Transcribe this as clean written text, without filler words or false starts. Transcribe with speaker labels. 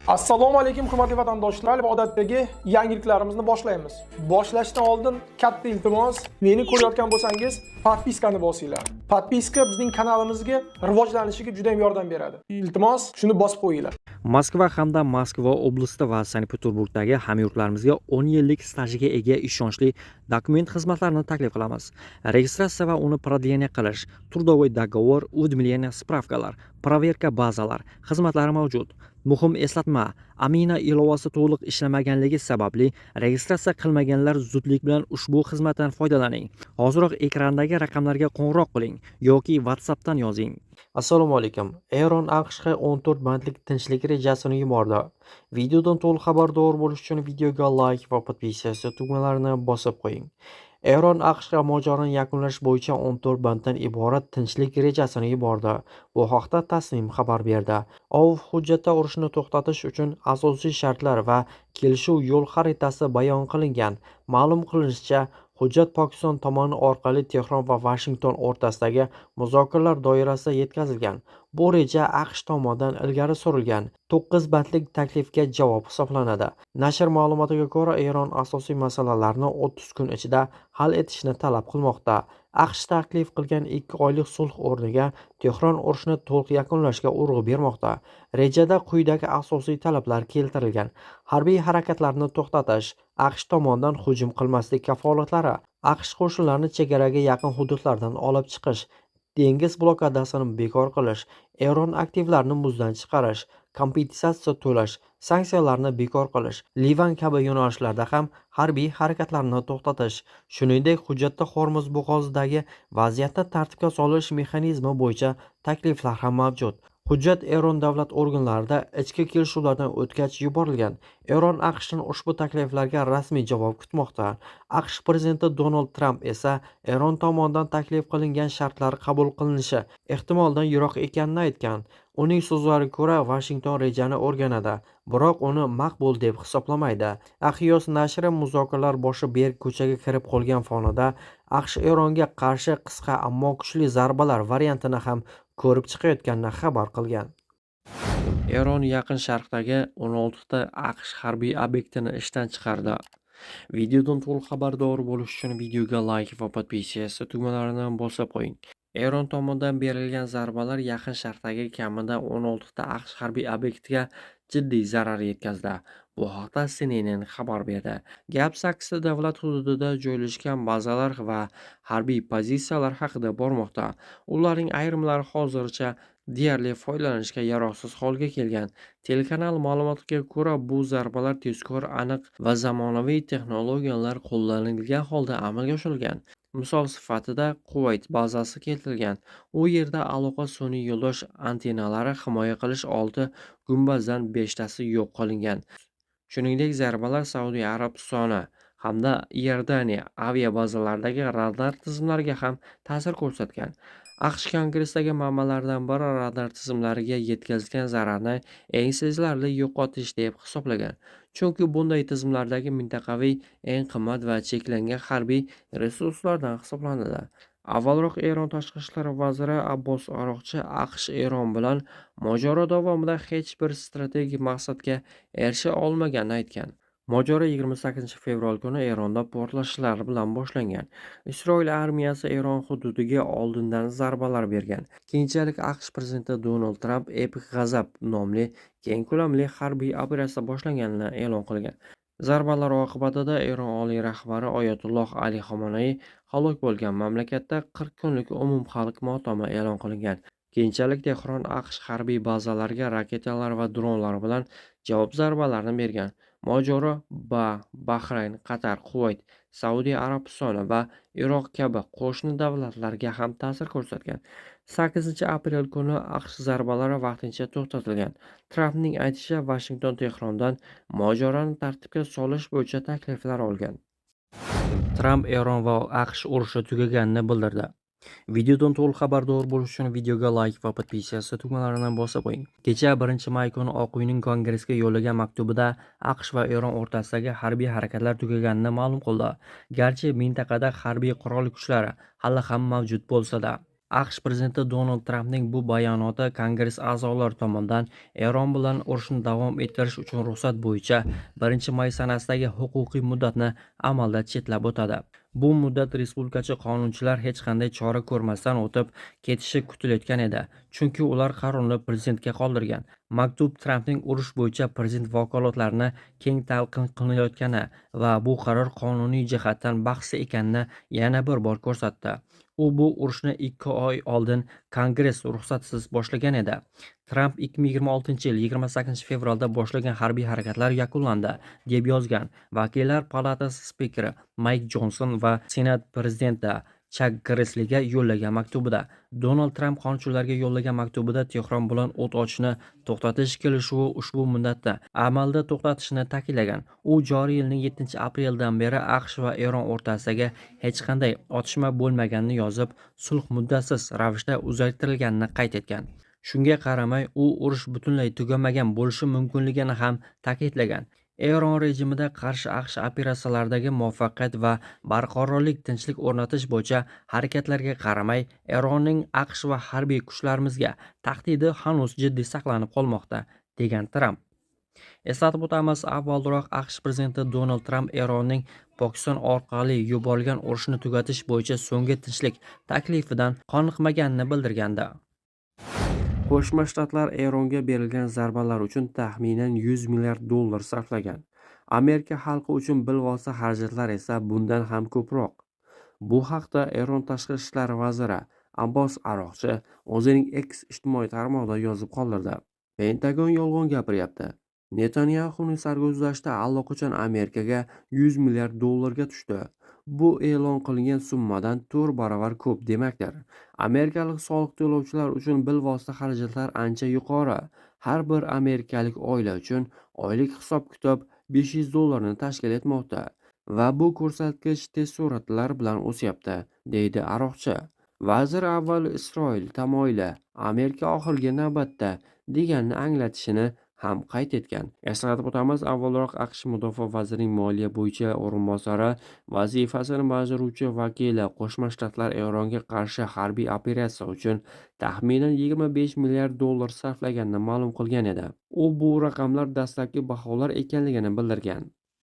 Speaker 1: Assalomu alaykum, hurmatli vatandoshlar, va odatdagi yangiliklarimizni boshlaymiz. Boshlashdan oldin katta iltimos, meni ko'rayotgan bo'lsangiz, подписка ni bosinglar. Подписка bizning kanalimizga rivojlanishiga juda ham yordam beradi. Iltimos, shuni bosib qo'yinglar.
Speaker 2: Moskva hamda Moskva oblasti va Sankt-Peterburgdagi hamyurtlarimizga 10 yillik stajiga ega ishonchli dokument xizmatlarini taklif qilamiz. Registratsiya va uni продление qilish, трудовой договор, уведомление, справка lar, проверка bazalar xizmatlari mavjud. Muhim eslatma: Amina ilovasi to'liq ishlamaganligi sababli registratsiya qilmaganlar zudlik bilan ushbu xizmatdan foydalaning. Hoziroq ekrandagi raqamlarga qo'ng'iroq qiling yoki WhatsAppdan yozing. Assalomu alaykum. Eron AQShga 14 bandlik tinchlik rejasini yubordi. Videodan to'liq xabardor bo'lish uchun videoga like va подписаться tugmalarini bosib qo'ying. Eron AQShga mojaroni yakunlash bo'yicha 14 banddan iborat tinchlik rejasini yubordi. Bu haqda Tasnim xabar berdi. OAV hujjatda urushni to'xtatish uchun asosiy shartlar va kelishuv yo'l xaritasi bayon qilingan. Ma'lum qilinishicha, hujjat Pokiston tomoni orqali Tehron va Vashington o'rtasidagi muzokaralar doirasida yetkazilgan. Bu reja AQSh tomonidan ilgari surilgan 9 bandlik taklifga javob hisoblanadi. Nashr ma'lumotiga ko'ra, Eron asosiy masalalarni 30 kun ichida hal etishni talab qilmoqda. AQSh taklif qilgan 2 oylik sulh o'rniga Tehron urushni to'liq yakunlashga urg'u bermoqda. Rejada quyidagi asosiy talablar keltirilgan: harbiy harakatlarni to'xtatish, AQSh tomonidan hujum qilmaslik kafolatlari, AQSh qo'shinlarini chegaraga yaqin hududlardan olib chiqish, dengiz blokadasini bekor qilish, Eron aktivlarini muzdan chiqarish, kompensatsiya to'lash, sanksiyalarni bekor qilish, Livan kabi yo'nalishlarda ham harbiy harakatlarni to'xtatish. Shuningdek, hujjatda Hormuz bo'g'ozidagi vaziyatni tartibga solish mexanizmi bo'yicha takliflar ham mavjud. Hujjat Eron davlat organlarida ichki kelishuvlardan o'tgach yuborilgan. Eron AQShdan ushbu takliflarga rasmiy javob kutmoqda. AQSh prezidenti Donald Tramp esa Eron tomonidan taklif qilingan shartlar qabul qilinishi ehtimoldan yiroq ekanini aytgan. Uning so'zlariga ko'ra, Vashington rejani o'rganadi, biroq uni maqbul deb hisoblamaydi. Axios nashri muzokaralar boshi berk ko'chaga kirib qolgan fonida AQSh Eronga qarshi qisqa, ammo kuchli zarbalar variantini ham ko'rib chiqayotganini xabar qilgan. Eron Yaqin Sharqdagi 16 ta AQSh harbiy obyektini ishdan chiqardi. Videodan to'liq xabardor bo'lish uchun videoga like va подписаться tugmalarini bosib qo'ying. Eron tomonidan berilgan zarbalar Yaqin Sharqdagi kamida 16 ta AQSh harbiy obyektiga jiddiy zarar yetkazdi. Bu haqda CNN xabar berdi. Gap sakkizta davlat hududida joylashgan bazalar va harbiy pozitsiyalar haqida bormoqda. Ularning ayrimlari hozircha deyarli foydalanishga yaroqsiz holga kelgan. Telekanal ma'lumotiga ko'ra, bu zarbalar tezkor, aniq va zamonaviy texnologiyalar qo'llanilgan holda amalga oshirilgan. Misol sifatida Quvayt bazasi keltirilgan. U yerda aloqa sun'iy yo'ldosh antennalari himoya qilish olti gumbazdan beshtasi yo'q qilingan. Shuningdek, zarbalar Saudiya Arabistoni hamda Iordaniya aviabazalaridagi radar tizimlariga ham ta'sir ko'rsatgan. AQSh Kongressidagi manbalardan biri radar tizimlariga yetkazilgan zararni eng sezilarli yo'qotish deb hisoblagan. Chunki bunday tizimlardagi mintaqaviy eng qimmat va cheklangan harbiy resurslardan hisoblanadi. Avvalroq Eron tashqi ishlar vaziri Abbos Aroqchi AQSh Eron bilan mojaro davomida hech bir strategik maqsadga erisha olmaganini aytgan. Mojaro 28 fevral kuni Eronda portlashlar bilan boshlangan. Isroil armiyasi Eron hududiga oldindan zarbalar bergan. Keyinchalik AQSh prezidenti Donald Tramp Epik g'azab nomli keng ko'lamli harbiy operatsiya boshlanganini e'lon qilgan. Zarbalar oqibatida Eron oliy rahbari Oyatulloh Ali Xomanaiy halok bo'lgan. Mamlakatda 40 kunlik umumxalq motomi e'lon qilingan. Keyinchalik Tehron AQSh harbiy bazalariga raketalar va dronlar bilan javob zarbalarini bergan. Mojaro BAE, Bahrayn, Qatar, Quvayt, Saudiya Arabistoni va Iroq kabi qo'shni davlatlarga ham ta'sir ko'rsatgan. 8 aprel kuni AQSh zarbalari vaqtincha to'xtatilgan. Trampning aytishicha, Vashington Tehrondan mojaroni tartibga solish bo'yicha takliflar olgan. Tramp Eron va AQSh urushi tugaganini bildirdi. Videodan to'liq xabardor bo'lish uchun videoga like va подписаться tugmalarini bosib qo'ying. Kecha, 1 may kuni Oq uyning Kongressga yo'llagan maktubida AQSh va Eron o'rtasidagi harbiy harakatlar tugaganini ma'lum qildi. Garchi mintaqada harbiy qurol kuchlari hali ham mavjud bo'lsa-da. AQSh prezidenti Donald Trampning bu bayonoti Kongress a'zolari tomonidan Eron bilan urushni davom ettirish uchun ruxsat bo'yicha 1-may sanasidagi huquqiy muddatni amalda chetlab o'tadi. Bu muddat respublikachi qonunchilar hech qanday chora ko'rmasdan o'tib ketishi kutilayotgan edi, chunki ular qarorni prezidentga qoldirgan. Maktub Trampning urush bo'yicha prezident vakolatlarini keng talqin qilinayotgani va bu qaror qonuniy jihatdan bahsli ekanini yana bir bor ko'rsatdi. U bu urushni 2 oy oldin Kongress ruxsatisiz boshlagan edi. Tramp 2026-yil 28-fevralda boshlagan harbiy harakatlar yakunlandi, deb yozgan Vakillar palatasi spikeri Mayk Jonson va Senat prezidenti Chak Gresliga yo'llagan maktubida. Donald Tramp qonunchilarga yo'llagan maktubida Tehron bilan o't ochishni to'xtatish kelishuvi ushbu muddatda amalda to'xtatishni ta'kidlagan. U joriy yilning 7-aprelidan beri AQSh va Eron o'rtasidagi hech qanday otishma bo'lmaganini yozib, sulh muddatsiz ravishda uzaytirilganini qayd etgan. Shunga qaramay, u urush butunlay tugamagan bo'lishi mumkinligini ham ta'kidlagan. Eron rejimida qarshi AQSh operatsiyalaridagi muvaffaqiyat va barqarorlik, tinchlik o'rnatish bo'yicha harakatlarga qaramay, Eronning AQSh va harbiy kuchlarimizga tahdidi hanuz jiddiy saqlanib qolmoqda, degan Tramp. Eslatib o'tamiz, avvalroq AQSh prezidenti Donald Tramp Eronning Pokiston orqali yuborilgan urushni tugatish bo'yicha so'nggi tinchlik taklifidan qoniqmaganini bildirgandi.
Speaker 3: Qo'shma Shtatlar Eronga berilgan zarbalar uchun taxminan 100 milliard dollar sarflagan. Amerika xalqi uchun bilvosita xarajatlar esa bundan ham ko'proq. Bu haqda Eron tashqi ishlar vaziri Abbos Aroqchi o'zining X ijtimoiy tarmog'ida yozib qoldirdi. Pentagon yolg'on gapiryapti. Netanyaxuning sarguzashti allaqachon Amerikaga 100 milliard dollarga tushdi. Bu e'lon qilingan summadan 4 barobar ko'p demakdir. Amerikalik soliq to'lovchilar uchun bilvosita xarajatlar ancha yuqori. Har bir amerikalik oila uchun oylik hisob-kitob 500 dollarni tashkil etmoqda va bu ko'rsatkich tez sur'atlar bilan o'syapti, deydi Aroqchi. Vazir avval Isroil tamoyili, Amerika oxirgi navbatda deganni anglatishini ham qayd etgan. Eslatib o'tamiz, avvalroq AQSh mudofaa vazirining moliya bo'yicha o'rinbosari vazifasini bajaruvchi vakili Qo'shma Shtatlar Eronga qarshi harbiy operatsiya uchun taxminan 25 milliard dollar sarflaganini ma'lum qilgan edi. U bu raqamlar dastlabki baholar ekanligini bildirgan.